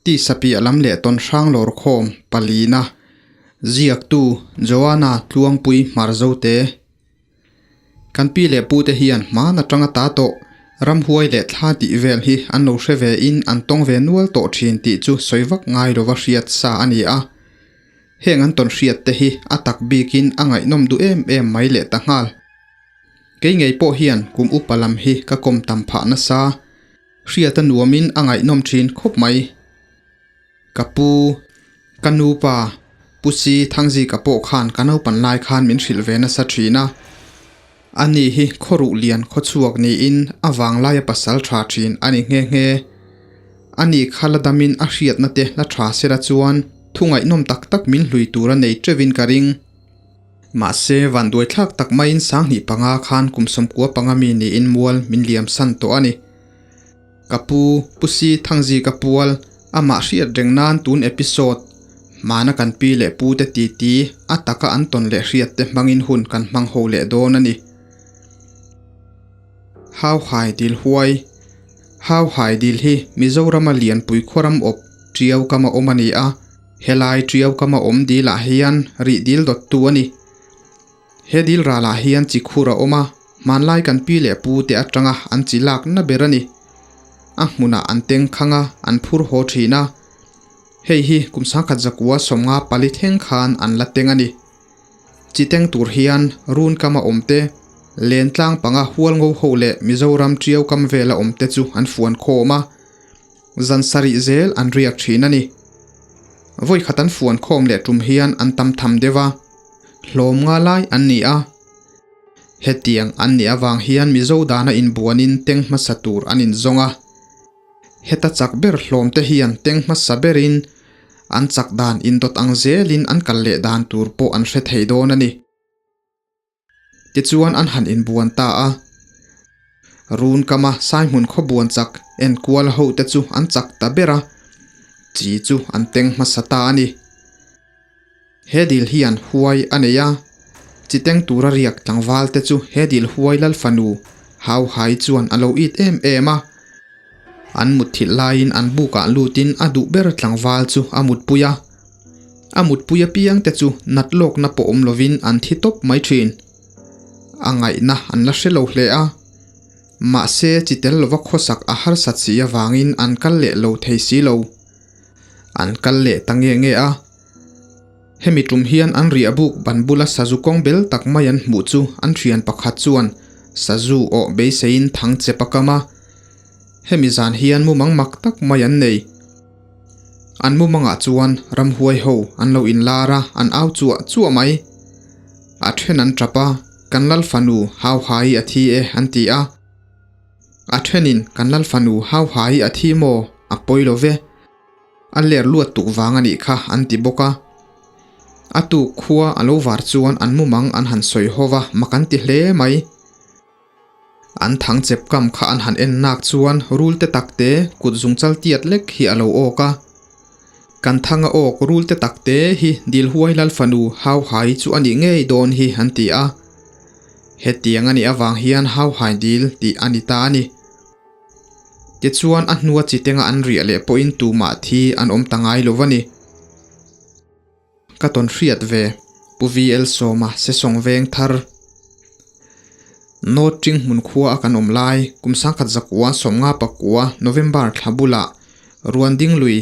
Tisa piah lam leh tawn hrang lawr khawm palina ziaktu Joanna Tluangpui Hmarzote. Kan pi leh pu te hian hman atanga ta tawh ramhuai leh thla tih vel hi an lo hre ve in an tawng ve nual tawh thin tih chu sawi vak ngai lova hriat sa a ni a. Heng an tawn hriat te hi a tak bikin a ngaihnawm duh em em mai leh ta nghal. Kei ngei pawh hian kum upa lam hi ka kawm tam phah nasa. Hriat a nuamin a ngaihnawm thin khawp mai. Ka pu, ka nupa, Pu Si Thangzika pawh khan ka naupan lai khan min hrilh ve nasa thin a. Ani hi khawruh lian khawchhuak niin a vanglaia pasal tha thin a ni nghe nghe. Ani kha la damin a hriatna te la tha sela chuan thu ngaihnawm tak tak min hlui tur a nei teuhin ka ring. Mahse, vanduaithlak tak maiin 2005 khan kum 95 mi niin mual min liam san tawh a ni. Ka pu, Pu Si Thangzi ka pual, amah hriat reng nan tun episode, hmana kan pi leh pu te titi a taka an tawn leh hriat te hmangin hun kan hmang ho leh dawn a ni. Hauhai dil huai Hauhai dil hi Mizorama lianpui khuaram awp Tiau kama awm a ni a. Helai Tiau kama awm dil ah hian rih dil dawttu a ni. He dil ralah hian chi khur a awm a, hmanlai kan pi leh pu te atanga an chi lakna ber a ni. A hmunah an teng khang a, an phur haw thin a. Hei hi kum 1954 thleng khan an la teng a ni. Chi teng tur hian run kama awm te, len tlang panga hual ngo ho leh Mizoram Tiau kam vela awm te chu an fuan khawm a. Zan sarih zel an riak thin a ni. Vawi khat an fuan khawm leh tum hian an tam tham deuh a, hlawm nga lai an ni a. Hetiang an nih avang hian Mizo dana inbuanin teng hmasa tur an inzawng a. Heta chak ber hlawm te hian teng hmasa berin an chak dan indawt ang zelin an kal leh dan tur pawh an hre thei dawn a ni. Tichuan an han inbuan ta a. Run kama Saihmun khaw buan chak enkual ho te chu an chak ta ber a, chi chu an teng hmasa ta a ni. He dil hian huai a nei a, chi teng tura riak tlangval te chu he dil huai lal fanu Hau Hai chuan a lo it em em a. An mutthilh laiin an bukah lutin a duh ber tlangval chu a mutpui a. A mutpui apiang te chu nat lawkna pawh awm lovin an thi tawp mai thin. A ngaihna an la hre lo hle a. Mahse, chi tel lova khawsak a harsat si avangin an kal leh lo thei si lo. An kal leh ta nge nge a. Hemi tum hian an riah buk ban bula sazu kawng bel tak mai an hmuh chu an thian pakhat chuan sazu awh beiseiin thang chep a kam a. Hemi zan hian mumang mak tak mai an nei. An mumangah chuan ramhuai ho an lo inlar a, an au chuah chuah mai. A then an tap a, Kan lal fanu Hauhai a thi e an ti a. A thenin Kan lal fanu Hauhai a thi maw? A pawi lo ve. A ler luat tuk vang a nih kha an ti bawk a. A tuk khua a lo var chuan an mumang an han sawi ho va, mak an ti hle mai. An thang chep kam kha an han en nak chuan rul te tak te kut zung chal tiat lek hi a lo awk a. Kan thang a awk rul te tak te hi dil huai lal fanu Hau Hai chu a nih ngei dawn hi an ti a. Hetiang a nih avang hian Hau Hai dil tih a ni ta a ni. Tichuan a hnua chi tenga an riah leh pawhin tumah thi an awm ta ngai lo va ni. Ka tawn hriat ve, Pu VL Sawma Sesawng veng thar. North Ṭing hmun khua a kan awm lai, kum 1959 November thla bulah Ruanding lui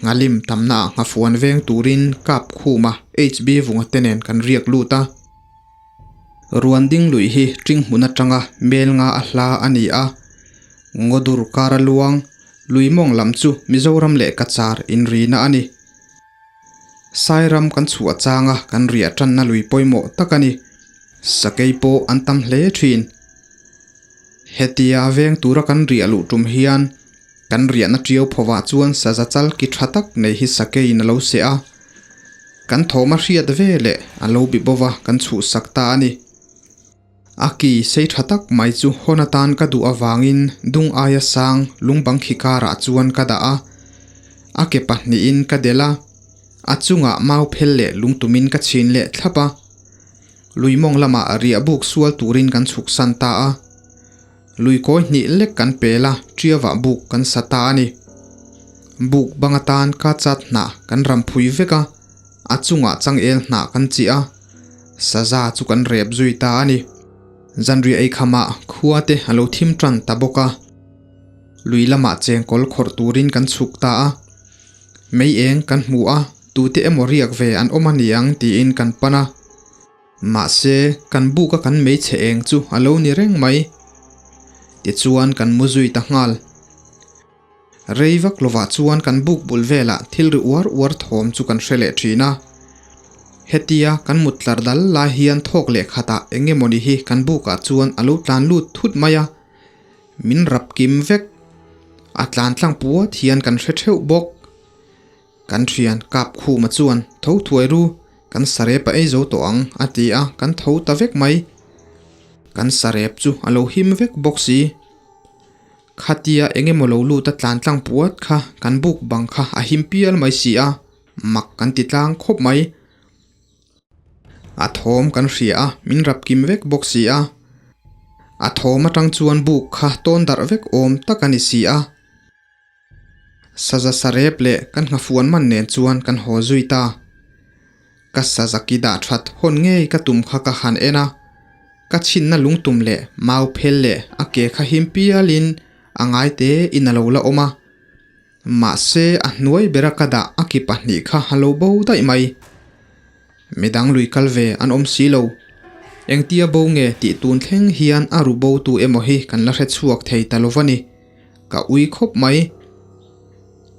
Nghalim tamna ah nghafuan veng turin Kap Khuma HB Vunga te nen kan riak lut a. Ruanding lui hi ṭing hmun aṭanga mel nga a hla a ni a, Ngawdur kara luang, lui mawng lam chu Mizoram leh Cachar inrina a ni. Sairam kan chhuah changa kan riah tanna lui pawimawh tak a ni. Sakei pawh an tam hle thin. Hetia veng tura kan riah luh tum hian kan riahna tiau phawah chuan saza chal ki tha tak nei hi sakeiin a lo seh a. Kan thawm a hriat ve leh a lo bi bova kan chhuhsak ta a ni. A ki sei tha tak mai chu hawn atan ka duh avangin dung aia sang lungbang khi karah chuan ka dah a, a ke pahnihin ka delh a, a chungah mau phel leh lungtumin ka chhin leh thlap a. Lui mawng lamah riah buk sual turin kan chhuk san ta a. Lui kawi hnih lek kan pel a, ṭiavah buk kan sa ta a ni. Buk bang atan ka chat hnah kan ram phui vek a, a chungah changel hnah kan chih a, saza chu kan rep zui ta a ni. Zanriah eikhamah khua te a lo thim tan ta bawk a, lui lamah chengkawl khawrh turin kan chhuk ta a. Mei eng kan hmu a, tute emaw riak ve an awm a ni ang tiin kan pan a. Mahse, kan buka kan hmeichhe eng chu a lo ni reng mai. Tichuan kan mu zui ta nghal. Rei vak lovah chuan kan buk bul velah thil ri uar uar thawm chu kan hre leh thin a. Hetia kan mut tlar dal lai hian thawk leh khatah eng emawni hi kan bukah chuan a lo tlan lut thut mai a. Min rap kim vek. A tlan tlang puat hian kan hre theuh bawk. Kan thian kap khuma chuan tho thuai ru, kan sarep a ei zo tawh ang a ti a, kan tho ta vek mai. Kan sarep chu a lo him vek bawk si. Khatia eng emaw lo lut a tlan tlang puat kha kan buk bang kha a him pial mai si a, mak kan ti tlang khawp mai. A thawm kan hria a, min rap kim vek bawk si a. A thawm atang chuan buk kha tawn darh vek awm tak a ni si a. Saza sarep leh kan nghafuan man nen chuan kan haw zui ta. Ka saza ki dah that hawn ngei ka tum kha ka han en a, ka chhinna lungtum leh mau phel leh a ke kha him pialin a ngai te in a lo la awm a. Mahse a hnuai bera ka dah a ki pahnih kha a lo bo daih mai. Midang lui kal ve an awm si lo. Engtia bo nge tih tun thleng hian a ru bo tu emaw hi kan la hre chhuak thei ta lo va ni. Ka ui khawp mai.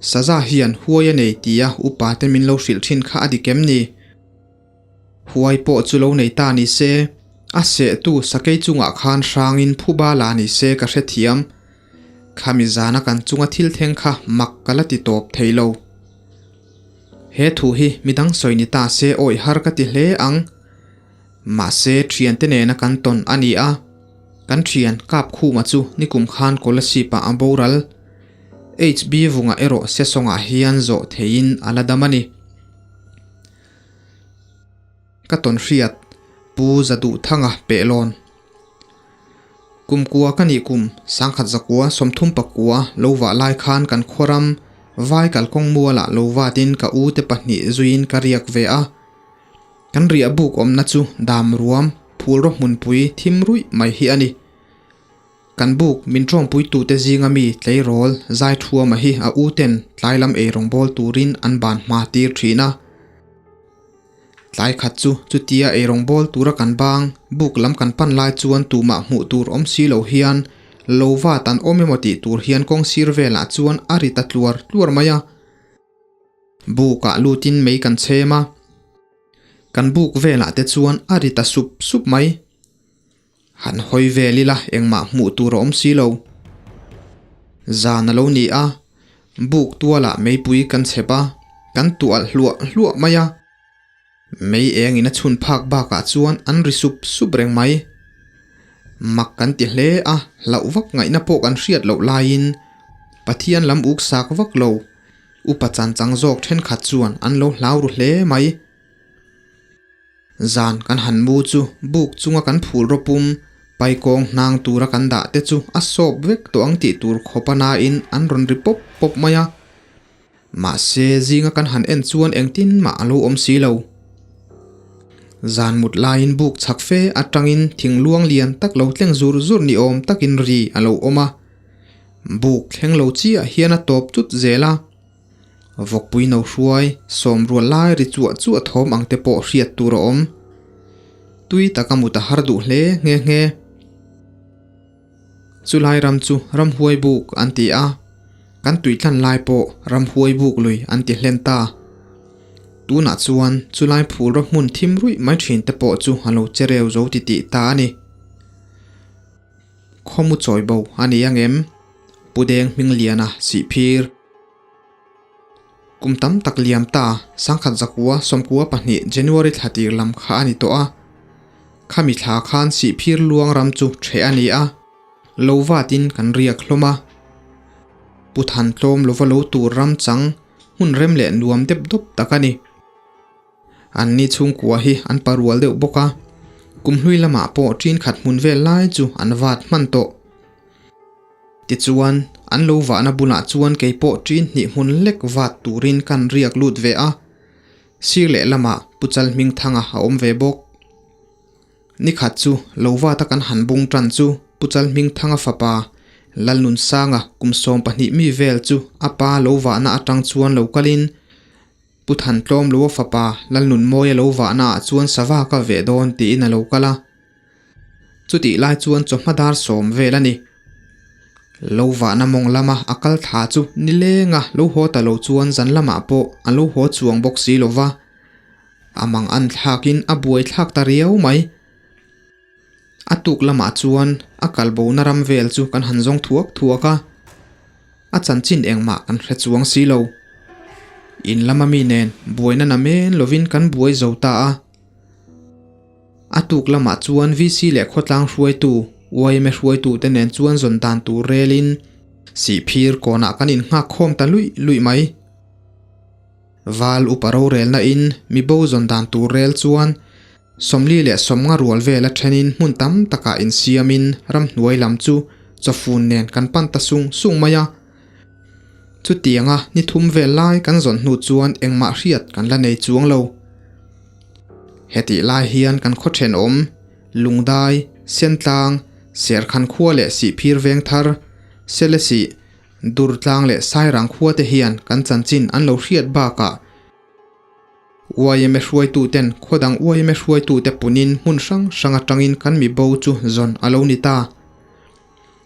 Saza hian huai a nei tia upa te min lo hrilh thin kha a dik em ni? Huai pawh chu lo nei ta ni se, a sehtu sakei chungah khan hrangin phuba la ni se ka hrethiam. Khami zana kan chunga thil thleng kha mak ka la ti tawp thei lo. He thu hi midang sawi ni ta se awih har ka ti hle ang. Mahse thiante nena kan tawn a ni a, kan thian kap khuma chu nikum khan Kolasib ah a boral. HB vunga erawh sesawngah hian zawh theiin a la dam a ni. Ka tawn hriat Pu Zaduhthanga pehlawn. Kum kua ka nih kum sangkhat zakua 39 lo vah lai khan kan khuaram vai kalkawng mualah lo vatin ka u te pahnih zuiin ka riak ve a. Kan riah buk awmna chu dam ruam phul rawh hmunpui thim ruih mai hi a ni. Kan buk min tawngpuitute zinga mi tleirawl zai thuama hi a u ten tlai lam eirawng bawl turin an ban hma tir thin a. Tlai khat chu chutia eirawng bawl tura kan bang buk lam kan pan lai chuan tumah hmuh tur awm si lo hian lo vat an awm emaw tih tur hian kawng sir velah chuan a ri ta tluar tluar mai a. Bukah lutin mei kan chhem a, kan buk velah te chuan a ri ta sup sup mai. Han hawi vel ila engmah hmuh tur a awm si lo. Zan a lo ni a, buk tualah meipui kan chhep a, kan tualh hluah hluah mai a. Mei engin a chhun phak bakah chuan an ri sup sup reng mai. Mak kan ti hle a, hlauh vak ngaihna pawh kan hriat loh laiin Pathian lam uk sak vak lo. Upa chan chang zawk thenkhat chuan an lo hlau ru hle mai. Zan kan han mu chu buk chunga kan phul rawpum paikawng hnang tura kan dah te chu a sawp vek tawh ang tih tur khawp a nain an rawn ri pawp pawp mai a. Mahse zinga kan han en chuan engtin mah a lo awm si lo. Zan mut laiin buk chhak fe atangin thingluang lian tak lo tleng zur zur ni awm takin ri a lo awm a. Buk thleng lo chiah hian a tawp chut zel a, vawkpui no hruai sawm rual lai ri chuah chuah thawm ang te pawh hriat tur a awm. Tui taka mut a har duh hle nghe nghe. Chulai ram chu ramhuai buk an ti a, kan tuitlan lai pawh ramhuai buk lui an ti hlen ta. Tunah chuan chulai phul rawh hmun thim ruih mai thin te pawh chu a lo che reu zo titih ta a ni. Khawmu chawi bo a ni ang em? Pu Deng Hmingliana Sihphir. Kum tam tak liam ta, sangkhat zakua 92 January thla tir lam kha a ni tawh a. Khami thla khan Sihphir luang ram chu ṭheh a ni a, lo vatin kan riak hlawm a. Pu Than tlawm lova lo tur ram chang hmun rem leh nuam dep dawp tak a ni. Anni chhungkua hi an parual deuh bawk a, kumhlui lamah pawh ṭin khat hmun vel lai chu an vat hman tawh. Tichuan, an lo vahna bulah chuan kei pawh ṭin hnih hmun lek vat turin kan riak lut ve a. Sir lehlamah Pu Chalhmingthanga a awm ve bawk. Nikhat chu lo vata kan han bung tan chu Pu Chalhmingthanga fapa Lalnunsanga kum 12 mi vel chu a pa lo vahna atang chuan lo kalin Pu Thantlawmloa fapa Lalnunmawia lo vahna ah chuan sava ka veh dawn tiin a lo kal a. Chutih lai chuan chawhma dar sawm vel a ni. Lo vahna mawng lama a kal thla chu nilenga lo haw ta lo chuan zan lamah pawh a lo haw chuang bawk si lova. A mang an thlakin a buai thlak ta riau mai. A tuk lamah chuan a kal bona ram vel chu kan han zawng thuak thuak a, a chanchin engmah kan hre chuang si lo. In lama mi nen buaina na men lovin kan buai zo ta a. A tuk lamah chuan VC leh khawtlang hruaitu, yma hruaitute nen chuan zawn dan tur relin Sihphir kawnah kan innghak khawm ta luih luih mai. Val upa rorelna in mi bo zawn dan tur rel chuan 49 rual vel a thenin hmun tam takah insiamin ramhnuai lam chu chawfun nen kan pan ta sung sung mai a. Chutianga ni thum vel lai kan zawn hnu chuan engmah hriat kan la nei chuang lo. Hetih lai hian kan khaw thenawm, Lungdai, Sentlang, Serkhan khua leh Sihphir Vengthar, Selesih, Durtlang leh Sairang khua te hian kan chanchin an lo hriat bakah yma hruaituten khaw dang yma hruaitute punin hmun hrang hrang atangin kan mi bo chu zawn a lo ni ta.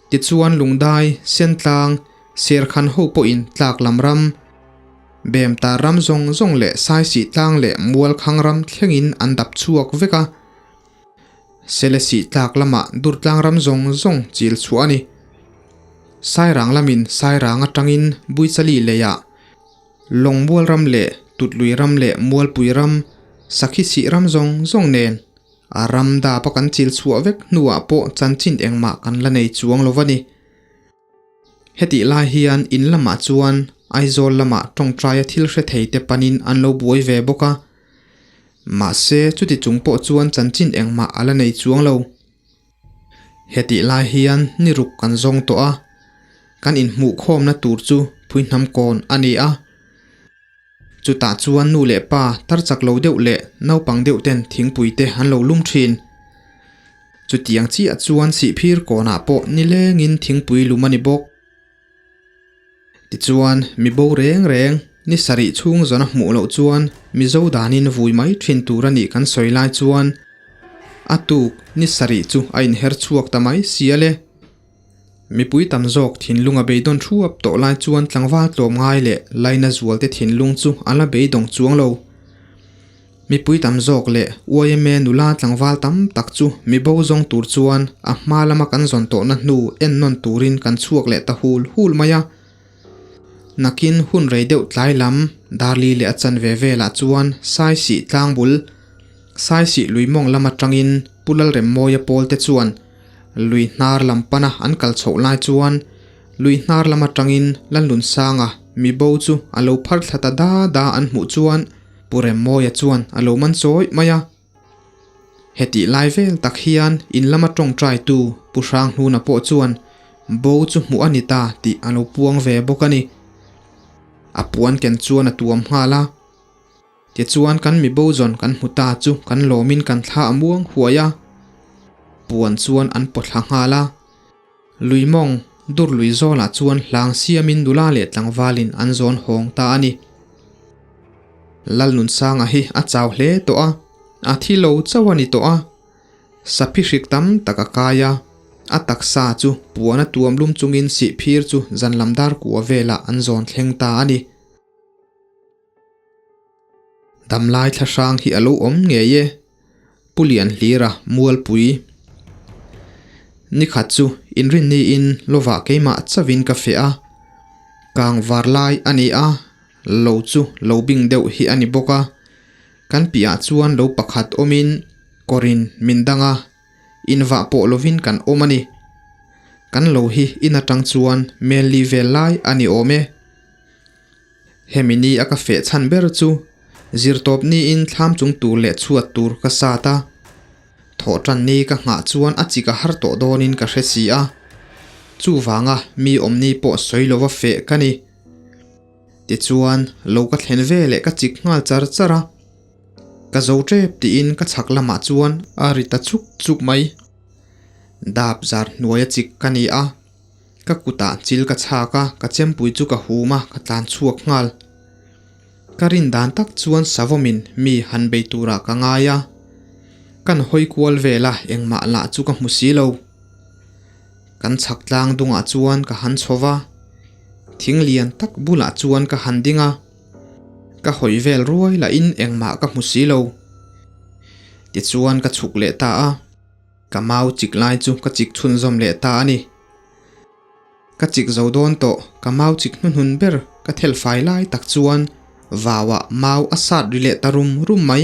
Tichuan Lungdai, Sentlang, Serkhan ho pawhin tlak lam ram, Bemtar ram zawng zawng leh Saisih tlang leh Mualkhang ram thlengin an dap chhuak vek a. Selesih tlak lamah Durtlang ram zawng zawng chil chhuah a ni. Sairang lamin Sairang atangin Buichali leiah Lawngmual ram leh Tutlui ram leh Mualpui ram, Sakhisih ram zawng zawng nen a ram dapa kan chil chhuah vek hnuah pawh chanchin engmah kan la nei chuang lo va ni. Hetih lai hian in lamah chuan Aizawl lamah tawngtaia thil hre thei te panin an lo buai ve bawk a. Mahse, chuti chung pawh chuan chanchin engmah a la nei chuang lo. Hetih lai hian ni ruk kan zawng tawh a, kan inhmuhkhawmna tur chu Phuihnam kawn a ni a. Chutah chuan nu leh pa tar chak lo deuh leh naupang deuh ten thingpui te an lo lum thin. Chutiang chiah chuan Sihphir kawnah pawh nilengin thingpui lum a ni bawk. Tichuan, mi bo reng reng, ni sarih chhung zawn a hmuh loh chuan Mizo danin vui mai thin tur a nih kan sawi lai chuan a tuk ni sarih chu a inher chhuak ta mai sia le. Mipui tam zawk thinlung a beidawn thuap tawh lai chuan tlangval tlawm ngai leh laina zualte thinlung chu a la beidawng chuang lo. Mipui tam zawk leh yma nula tlangval tam tak chu mi bo zawng tur chuan a hma lama kan zawn tawhna hnu en nawn turin kan chhuak leh ta hul hul mai a. Nakin hun rei deuh tlai lam Darli leh a chanve velah chuan Saisih tlangbul, Saisih lui mawng lam atangin Pu Lalremmawia pawl te chuan lui hnar lam pana an kal chhoh lai chuan lui hnar lam atangin Lalnunsanga mi bo chu a lo phar thla ta da da an hmuh chuan Pu Remmawia chuan a lo man chawi mai a. Hetih lai vel tak hian in lama tawngtaitu Pu Hranghnuna pawh chuan bo chu hmuh a ni ta tih a lo puang ve bawk a ni. A puan ken chuan a tuam nghal a. Tichuan kan mi bo zawn kan hmu ta chu kan lawmin kan thla a muang huai a. Puan chuan an pawthla nghal a. Lui mawng, dur lui zawlah chuan hlang siamin nula leh tlangvalin an zawn hawng ta a ni. Lalnunsanga hi a chau hle tawh a, a thi lo chauh a ni tawh a. Saphi hrik tam tak a kai a, a taksa chu puan a tuam lum chungin sihphir chu zan lam dar kua velah an zawn thleng ta a ni. Damlai thlahrang hi a lo awm ngei e, Pu Lianhlira Mualpui. Nikhat chu inrinniin lovah keimah chauhin ka feh a, kang var lai a ni a, lo chu lo bing deuh hi a ni bawk a, kan piahah chuan lo pakhat awmin kawrin min dang a, invah pawh lovin kan awm a ni. Kan lo hi in atang chuan mel li vel lai a ni awm e. Hemi ni a ka feh chhan ber chu zirtawp niin thlam chung tur leh chhuat tur ka sat a, thawhtan ni ka nghah chuan a chik a har tawh dawnin ka hre si a. Chuvanga mi awmni pawh sawi lova feh ka ni. Tichuan, lo ka thlen ve leh ka chik nghal char char a. Ka zo tep tiin ka chhak lamah chuan a ri ta chuk chuk mai. Dap zar hnuaia chik ka ni a. Ka kutah chil ka chhak a, ka chempui chu ka hum a, ka tlan chhuak nghal. Ka rin dan tak chuan savawmin mi han bei turah ka ngai a. Kan hawi kual vel a, engmah lah chu ka hmu si lo. Kan chhak tlang dungah chuan ka han chho va, thing lian tak bulah chuan ka han ding a. Ka hawi vel ruai lahin engmah ka hmu si lo. Tichuan ka chhuk leh ta a. Ka mau chik lai chu ka chik chhunzawm leh ta a ni. Ka chik zo dawn tawh, ka mau chik hnuhnun ber ka thel fai lai tak chuan vauah mau a sat ri leh ta rum rum mai.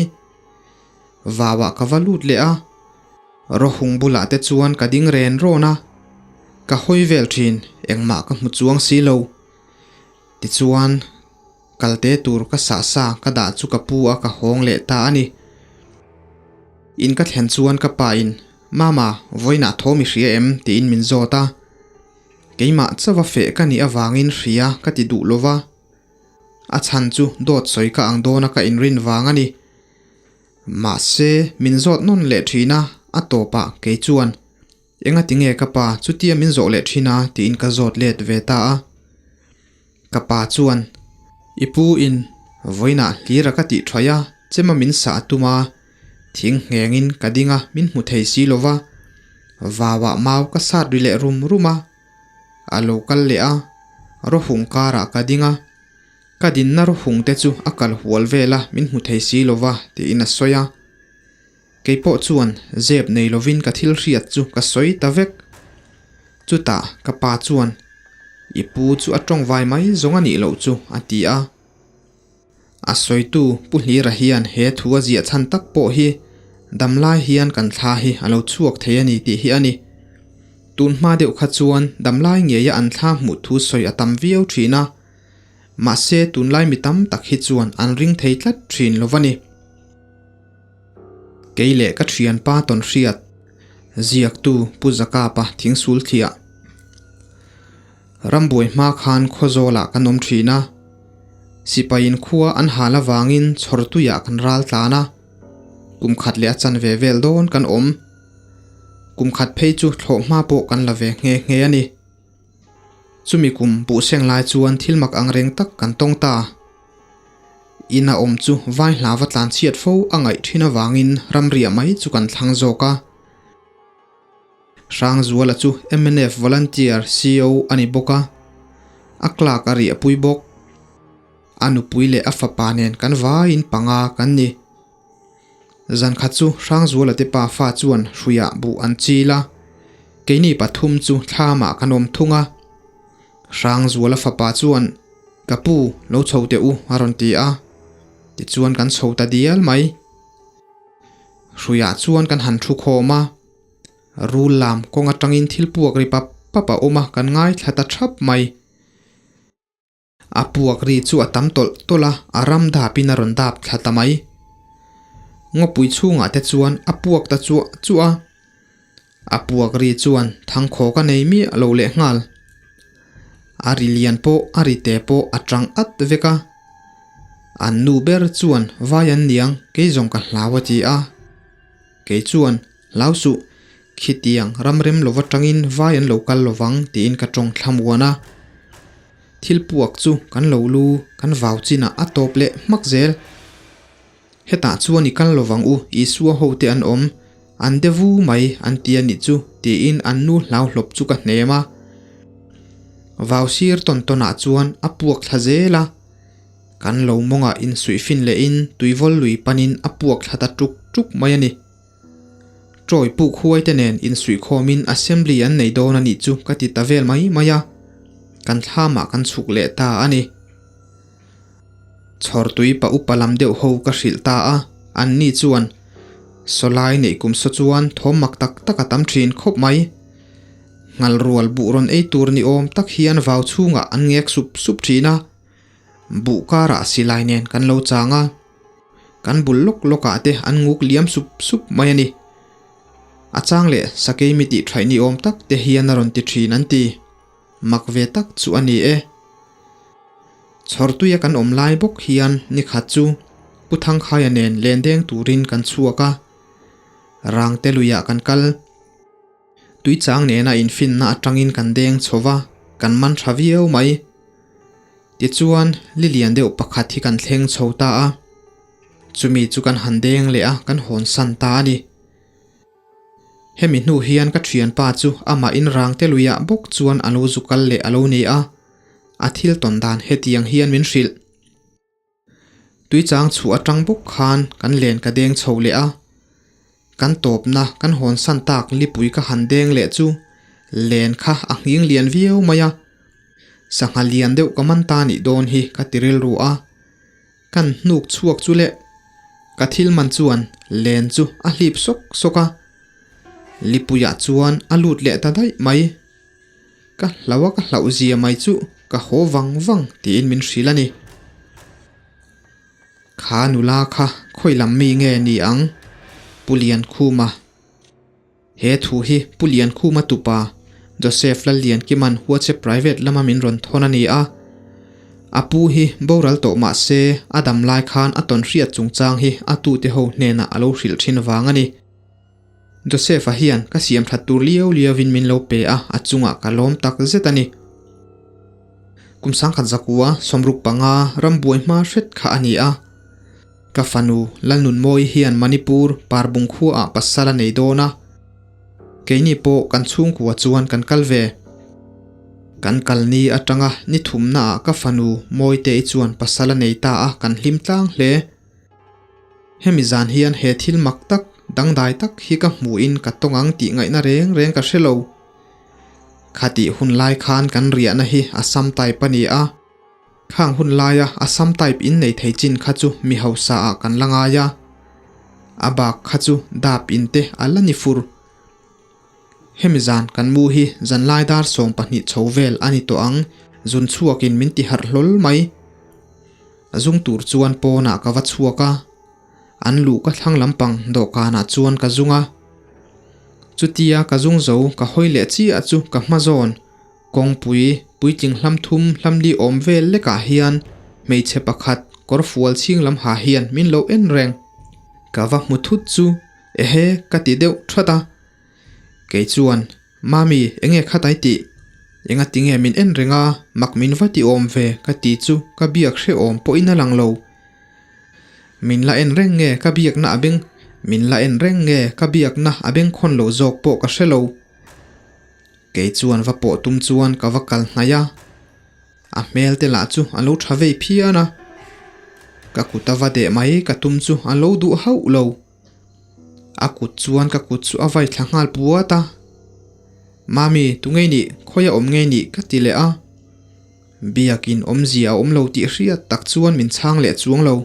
Vauah ka va lut leh a, rawhung bulah te chuan ka ding ren rawn a, ka hawi vel thin, engmah ka hmu chuang si lo. Tichuan. Kalte tur ka sah sa ka dah chu ka pu a ka hawng leh ta a ni. In ka thlen chuan ka pa in, Mama, vawiinah tho mi hria em? tiin min zawt a. Keimah chauha feh ka nih avangin hria ka ti duh lova. A chhan chu dawt sawi ka ang dawna ka inrin vang a ni. Mahse, min zawt nawn leh thin a, a tawpah kei chuan, Engati nge ka pa chutia min zawh leh thin a? tiin ka zawt let ve ta a. Ka pa chuan, I pu in vawiinah hlira ka tih thaih a, chema min sah a tum a, thing nghengin ka ding a min hmu thei si lo va, vauah mau ka sat ri leh rum rum a, a lo kal leh a, rawhung karah ka ding a, ka dinna rawhung te chu a kal hual vel a min hmu thei si lo va tiin a sawi a. Kei pawh chuan zep nei lovin ka thil hriat chu ka sawi ta vek. Chutah ka pa chuan, I pu chu a tawngvai mai zawng a nih loh chu, a ti a. A sawitu Pu Hlira hian he thu a ziah chhan tak pawh hi damlai hian kan thla hi a lo chhuak thei a ni tih hi a ni. Tun hma deuh kha chuan damlai ngeia an thla hmuh thu sawi a tam viau thin a. Mahse tunlai mi tam tak hi chuan an ring thei tlat thin lo va ni. Kei leh ka thianpa tawn hriat ziaktu Pu Zakapa thingsul thiah. Rambuai hma khan Khawzawlah kan awm thin a, sipaiin khua an hal avangin chhawrtuiah kan ral tlan a, kum khat leh a chanve vel dawn kan awm. Kum khat phei chu thlawh hma pawh kan la ve nghe nghe a ni. Chumi kum buhseng lai chuan thil mak angreng tak kan tawng ta. Ina awm chu vai hla va tlan chhiat fo a ngaih thin avangin ramriah mai chu kan thlang zawk a. Hrangzuala chu mnf volunteer CO a ni bawk a, a clerk a riahpui bawk. A nupui leh a fapa nen kan vaiin panga kan ni. Zankhat chu Hrangzuala te pa fa chuan hruiah buh an chil a, keini pathum chu thlamah kan awm thung a. Hrangzuala fapa chuan, Ka pu, lo chho teh u, a rawn ti a. Tichuan kan chho ta dial mai. Hruiah chuan kan han thu khawm a, rul lam kawng atangin thil puak ri pap pap a awm a, kan ngaithla ta thap mai. A puak ri chu a tam tawlh tawlh a, a ram dapin a rawn dap thla ta mai. Ngawpui chhungah te chuan a puak ta chuah chuah a. A puak ri chuan thangkhaw ka nei miah lo leh nghal. A ri lian pawh a ri te pawh a tang at vek a. An nu ber chuan vai an niang kei zawng ka hlau a ti a. Kei chuan hlau suh khitiang ram rem lova tangin vai an lo kal lovang tiin ka tawng thlamuan a. Thil puak chu kan lo lu kan vau chinah a tawp leh hmak zel. Hetah chuan i kal lovang u, Isua hote an awm, an de vu mai an ti a nih chu, tiin an nu hlauhlawp chu ka hnem a. Vau sir tawn tawnah chuan a puak thla zel a. Kan lo mawngah insuih fin lehin tuivawl lui panin a puak thla ta tuk tuk mai a ni. Trawi puk huai te nen insuihkhawmin assembly an nei dawn a nih chu ka ti ta vel mai mai a, kan thlamah kan chhuk leh ta a ni. Chhawrtui pa upa lam deuh ho ka hrilh ta a, an ni chuan Sawlai neih kum saw chuan thawm mak tak tak a tam thin khawp mai. Nghalrual buh rawn ei tur ni awm tak hian vau chhungah an ngek sup sup thin a, buh karah silai nen kan lo chang a, kan bul lawk lawkah te an nguk liam sup sup mai a ni. A chang leh sakei mi tih thaih ni awm tak te hian a rawn ti thin an ti. Mak ve tak chu a ni e. Chhawrtuia kan awm lai bawk hian nikhat chu Pu Thangkhaia nen lendeng turin kan chhuak a, Rangte luiah kan kal. Tuichang nena infinna atangin kan deng chho va, kan man tha viau mai. Tichuan, li lian deuh pakhat hi kan thleng chho ta a. Chumi chu kan han deng leh a, kan hawnsan ta a ni. Hemi hnu hian ka thianpa chu amah in rangte luiah bawk chuan a lo zu kal leh a lo ni a, a thil tawn dan hetiang hian min hrilh. Tuichang chhuah atang bawk khan kan len ka deng chho leh a, kan tawpna kan hawnsan tak lipui ka han deng leh chu len kha a nghing lian viau mai a, sangha lian deuh ka man ta nih dawn hi ka ti rilru a. Kan hnuk chhuak chu leh ka thil man chuan len chu a hlip sawk sawk a, lipuiah chuan a lut leh ta daih mai. Ka hlauh a ka hlauh zia mai chu ka haw vang vang tiin min hrilh a ni. Kha nula kha khawi lam mi nge ni ang? Pu Liankhuma. He thu hi Pu Liankhuma tupa Joseph Lalliankima'n WhatsApp private lama min rawn thawn a ni a. A pu hi boral tawh mah se a dam lai khan a tawn hriat chungchang hi a tute ho hnenah a lo hrilh thin vang a ni. Joseph-a hian ka siam that tur liau liauin min lo pe a, a chungah ka lawm tak zet a ni. Kum sangkhat zakua 65 rambuai hma hret kha a ni a. Ka fanu Lalnunmawi hian Manipur Parbung khuaah pasal a nei dawn a, keini pawh kan chhungkua chuan kan kal ve. Kan kal ni atanga ni thumnaah ka fanu Mawitei chuan pasal a nei ta a, kan hlim tlang hle. Hemi zan hian he thil mak tak, dangdai tak hi ka hmuhin ka tawng ang tih ngaihna reng reng ka hre lo. Khatih hun lai khan kan riahna hi Assam type a ni a. Khang hun laia Assam type in nei thei chin kha chu mi hausa ah kan la ngai a, a bak kha chu dap in te a la ni fur. Hemi zan kan mu hi zanlai dar 20 chho vel a ni tawh ang, zun chhuak in min ti harh hlawl mai. A zung tur chuan pawnah ka va chhuak a, an luh ka thlang lampang dawhkanah chuan ka zung a. Chutia ka zung zo ka hawi leh chiah chu ka hma zawn. Kawngpui puitling hlam thum hlam li awm vel lekah hian hmeichhe pakhat kawr fual chhing lam ha hian min lo en reng. Ka va hmu thut chu ehe ka ti deuh that a. Kei chuan, Mami, enge khatai tih? Enga tinge min en reng a, mak min va ti awm ve ka ti chu ka biak hrehawm pawhin a lang lo. Min la en reng nge ka biakna a beng min la en reng nge ka biakna a bengkhawn lo zawk pawh ka hre lo. Kei chuan va pawh tum chuan ka va kal hnaih a, a hmel te lah chu a lo tha vei phian a. Ka kut a va deh mai ka tum chu a lo duh hauh lo. A kut chuan ka kut chu a vai thla nghal puat a. Mami, tu ngei nih, khawi a awm ngei nih ka ti leh a. Biakin awmzia a awm lo tih hriat tak chuan min chhang leh chuang lo.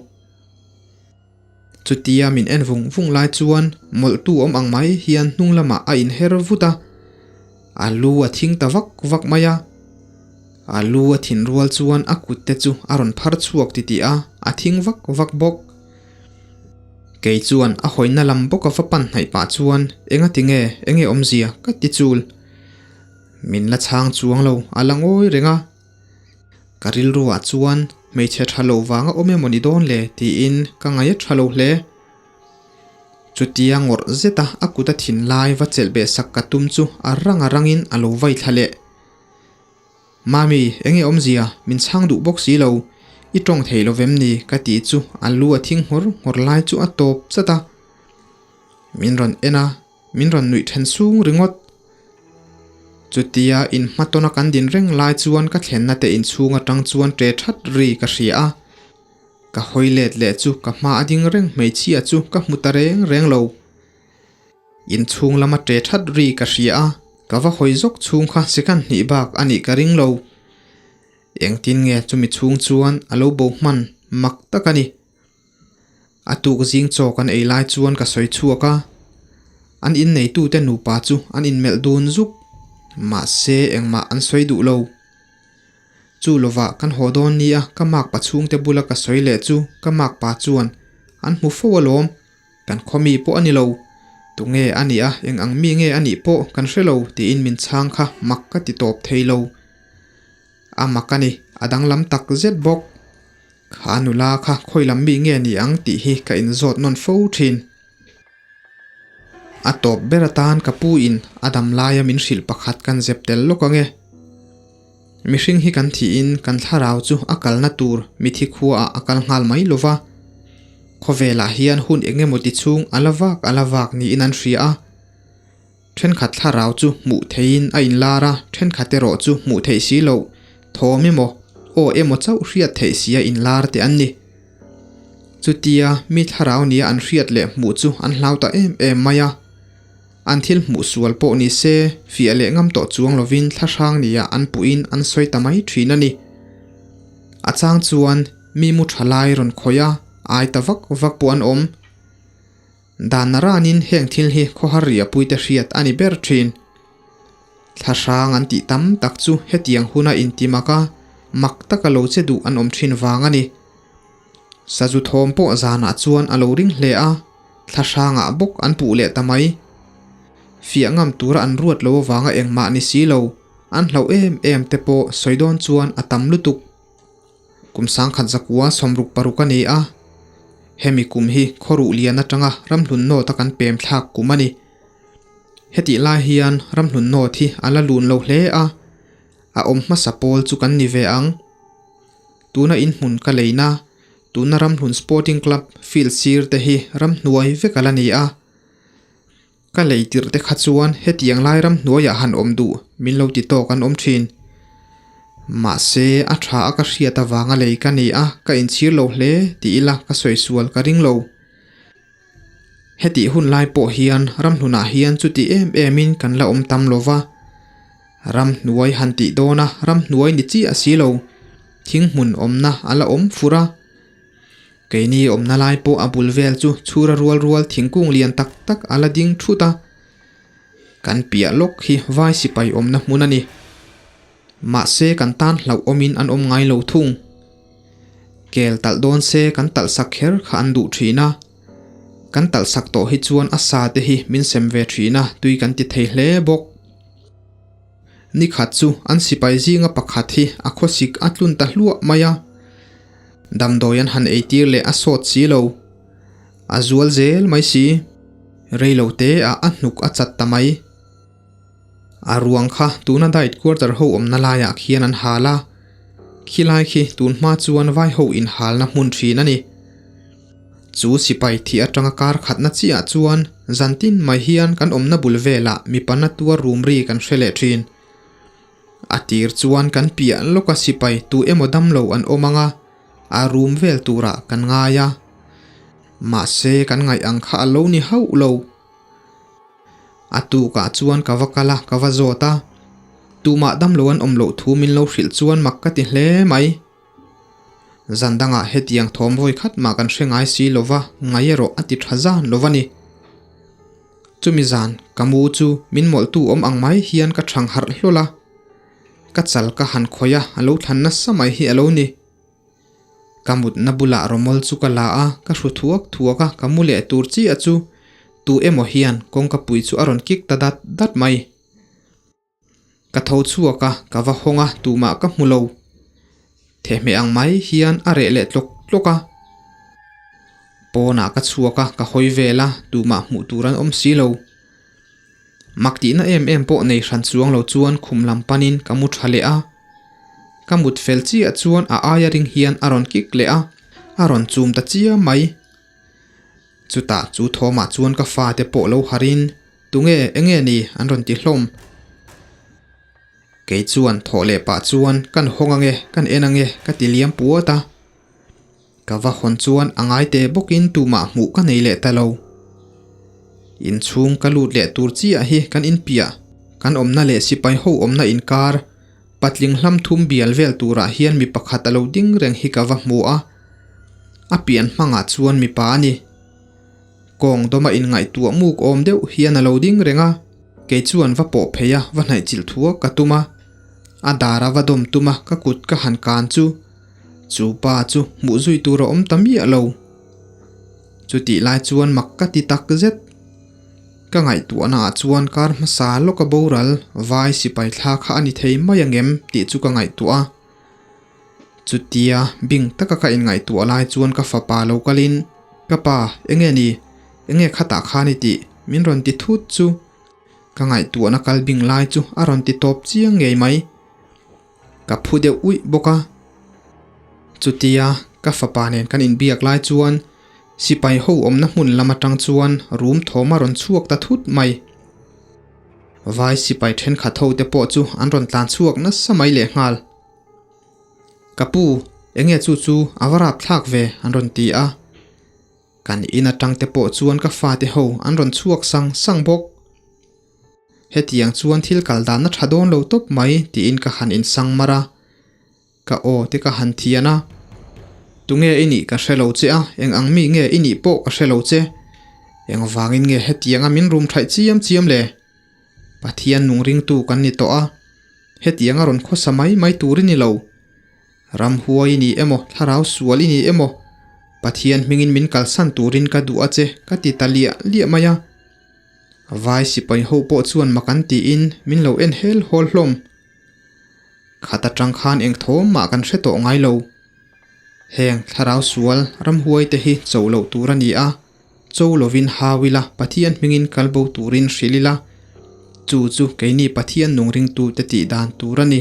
Chutia min en vung vung lai chuan mawlhtu awm ang mai hian hnung lamah a inher vut a, a lu a thing ta vak vak mai a. A lu a thin rual chuan a kut te chu a rawn phar chhuak titih a, a thing vak vak bawk. Kei chuan a hawina lam bawka va pan hnaih pah chuan enga tinge, enge awmzia ka ti chul. Min la chhang chuang lo, a la ngawi reng a. Ka rilruah chuan hmeichhe tha lo vang a awm emaw ni dawn le tiin ka ngaih a tha lo hle. Chutia ngawrh zeta a kut a thin lai va chelh beh sak ka tum chu a rang a rangin a lo vai thla leh. Mami, enge awmzia, min chhang duh bawk si lo, i tawng thei lo vem ni ka tih chu a lu a thing nghawr nghawr lai chu a tawp chat a. Min rawn en a. Min rawn nuih then sung ringawt. Chutia in hmatawna kan din reng lai chuan ka thlenna te inchhung atang chuan ṭe that ri ka hria a. Ka hawi let leh chu ka hma a ding reng hmeichhia chu ka hmu ta reng reng lo. Inchhung lama ṭe that ri ka hria a, ka va hawi zawk chhung kha second hnih bak a nih ka ring lo. Engtin nge chumi chhung chuan a lo bo hman mak tak a ni. A tuk zing chaw kan ei lai chuan ka sawi chhuak a, an inneitute nupa chu an inmelh dun zuk, mahse engmah an sawi duh lo. Chu lovah kan haw dawn nia ka makpa chhungte bula ka sawi leh chu ka makpa chuan an hmu fo alawm, kan khaw mi pawh a ni lo, tunge a nih a eng ang mi nge a nih pawh kan hre lo tiin min chhang kha mak ka ti tawp thei lo. A mak a ni, a danglam tak zet bawk. Kha nula kha khawi lam mi nge ni ang tih hi ka inzawt nawn fo thin. A tawp ber atan ka pu in a dam laia min hrilh pakhat kan zep tel lawk ang e. Mihring hi kan thihin kan thlarau chu a kalna tur mithi khuaah a kal nghal mai lo va. Khawvelah hian hun eng emaw ti chhung a la vak a la vak niin an hria a. Thenkhat thlarau chu hmuh theihin a inlar a, thenkhat erawh chu hmuh theih si loh, thawm emaw, aw emaw chauh hriat theih sia inlar te an ni. Chutia mi thlarau nia an hriat leh hmuh chu an hlau ta em em mai a. An thil hmuh sual pawh ni se, fiah leh ngam tawh chuang lovin thlahrang nia an puhin an sawi ta mai thin a ni. A chang chuan mi mu tha lai rawn khawih a, ai ta vak vak pawh an awm. Dan ranin heng thil hi khawhar riahpuite hriat a ni ber thin. Thlahrang an tih tam tak chu hetiang huna intimak a, mak taka lo che duh an awm thin vang a ni. Sazu thawm pawh zanah chuan a lo ring hle a, thlahrangah bawk an puh leh ta mai. Fiah ngam tura an ruat lo avanga engmah ni si lo, an hlauh em em te pawh sawi dawn chuan a tam lutuk. Kum sangkhat zakua 66 a ni a, hemi kum hi khawruh lian atanga ramhlun nawt a kan pem thlak kum a ni. Hetih lai hian ramhlun nawt hi a la lun lo hle a, a awm hmasa pawl chu kan ni ve ang. Tuna inhmun ka leina, tuna Ramhlun Sporting Club field sir te hi ramhnuai vek a la ni a. Ka lei tirh te kha chuan hetiang lai ramhnuaiah han awm duh min lo ti tawk an awm thin. Mahse, a tha a ka hriat avanga lei ka ni a, ka inchhir lo hle ti ila ka sawi sual ka ring lo. Hetih hun lai pawh hian ramhlunah hian chuti em emin kan la awm tam lo va. Ramhnuai han tih dawna ramhnuai ni chiah si lo, thinghmun awmna a la awm fur a. Keini awmna lai pawh a bul vel chu chhura rual rual thingkung lian tak tak a la ding thut a. Kan piah lawk hi vai sipai awmna hmun a ni. Mahse kan tan hlauh awmin an awm ngai lo thung. Kel talh dawn se kan talh sak kher kha an duh thin a. Kan talh sak tawh hi chuan a sa te hi min sem ve thin a, tui kan ti thei hle bawk. Nikhat chu an sipai zinga pakhat hi a khawsik a tlun ta hluah mai a. Damdawi an han eitir leh a sawt si lo. A zual zel mai si. Reilo te ah a hnuk a chat ta mai. A ruang kha tuna diet quarter ho awmna laiah khian an hal a. Khilai khi tun hma chuan vai ho inhalna hmun thin a ni. Chu sipai thih atanga kar khatna chiah chuan zantin mai hian kan awmna bul velah mipa na tuar rum ri kan hre leh thin. A tir chuan kan piah lawka sipai tu emaw damlo an awm anga a rum vel turah kan ngai a. Mahse kan ngaih ang kha a lo ni hauh lo. A tukah chuan ka va kal a, ka va zawt a. Tumah damlo an awm loh thu min lo hrilh chuan mak ka ti hle mai. Zan dangah hetiang thawm vawi khat mah kan hre ngai si lova, ngai erawh a ti tha zan lova ni. Chumi zan ka mu chu min mawlhtu awm ang mai hian ka thang harh hlawl a. Ka chal ka han khawih a, a lo thlan nasa mai hi a lo ni. Ka mutna bulah rawmawl chu ka la a, ka hru thuak thuak a, ka mu leh tur chiah chu tu emaw hian kawngka pui chu a rawn kik ta dat dat mai. Ka tho chhuak a, ka va hawng a, tumah ka hmu lo. Thehmeh ang mai hian a reh leh tlawk tlawk a. Pawnah ka chhuak a, ka hawi vel a, tumah hmuh tur an awm si lo. Mak tihna em em pawh nei hran chuang lo chuan khum lam panin ka mu tha leh a. Ka mut fel chiah chuan a aia ring hian a rawn kik leh a, a rawn chum ta chiam mai. Chutah chu thawmah chuan ka fate pawh lo harin, Tunge, enge ni? an rawn ti hlawm. Kei chuan thawh leh pah chuan, Kan hawng ange, kan en ange, ka ti liam puat a. Ka va hawn chuan a ngai te bawkin tumah hmuh ka nei leh ta lo. Inchhung ka lut leh tur chiah hi kan inpiah, kan awmna leh sipai ho awmna inkar, patling hlam thum bial vel turah hian mi pakhat a lo ding reng hi ka va hmu a. A pian hmangah chuan mipa a ni. Kawng dawma inngaihtuah muk awm deuh hian a lo ding reng a, kei chuan va pawh phei a va hnaih chilh thuak ka tum a. A dar a va dawm tum a ka kut ka han kan chu Chu pa chu hmuh zui tur a awm ta miah lo. Chutih lai chuan mak ka ti tak zet. Ka ngaihtuahna ah chuan kar hmasa lawka boral vai sipai thla kha a ni thei mai angem tih chu ka ngaihtuah a. Chutia bing taka ka inngaihtuah lai chuan ka fapa lo kalin, Ka pa, enge ni? Enge khatah khan i tih? Min rawn ti thut chu. Ka ngaihtuahna kal bing lai chu a rawn ti tawp chiang ngei mai. Ka phu deuh uih bawk a. Chutia ka fapa nen kan inbiak lai chuan sipai ho awmna hmun lam atang chuan rum thawm a rawn chhuak ta thut mai. Vai sipai thenkhat ho te pawh chu an rawn tlan chhuak nasa mai lehnghal. Ka pu, enge chu chu a va rap thlak ve an rawn ti a. Kan in atang te pawh chuan ka fate ho an rawn chhuak sang sang bawk. Hetiang chuan thil kal danna tha dawn lo tawp mai tiin ka han insang mar a. Ka aw te ka han thian a. Tunge i nih ka hre lo che a, eng ang mi nge i nih pawh ka hre lo che. Engvangin nge hetianga min rum thaih chiam chiam le? Pathian nung ringtu kan ni tawh a, hetianga rawn khawsa mai mai tur i ni lo. Ramhuai i ni emaw, thlarau sual i ni emaw, Pathian hmingin min kalsan turin ka duh a che ka ti ta liah liah mai a. Vai sipai ho pawh chuan mak an tiin min lo en hel hawl hlawm. Khat atang khan eng thawm mah kan hre tawh ngai lo. Heng thlarau sual ramhuai te hi cho loh tur a ni a, cho lovin hau ila Pathian hmingin kal bo turin hrilh ila, chu chu keini Pathian nung ringtute tih dan tur a ni.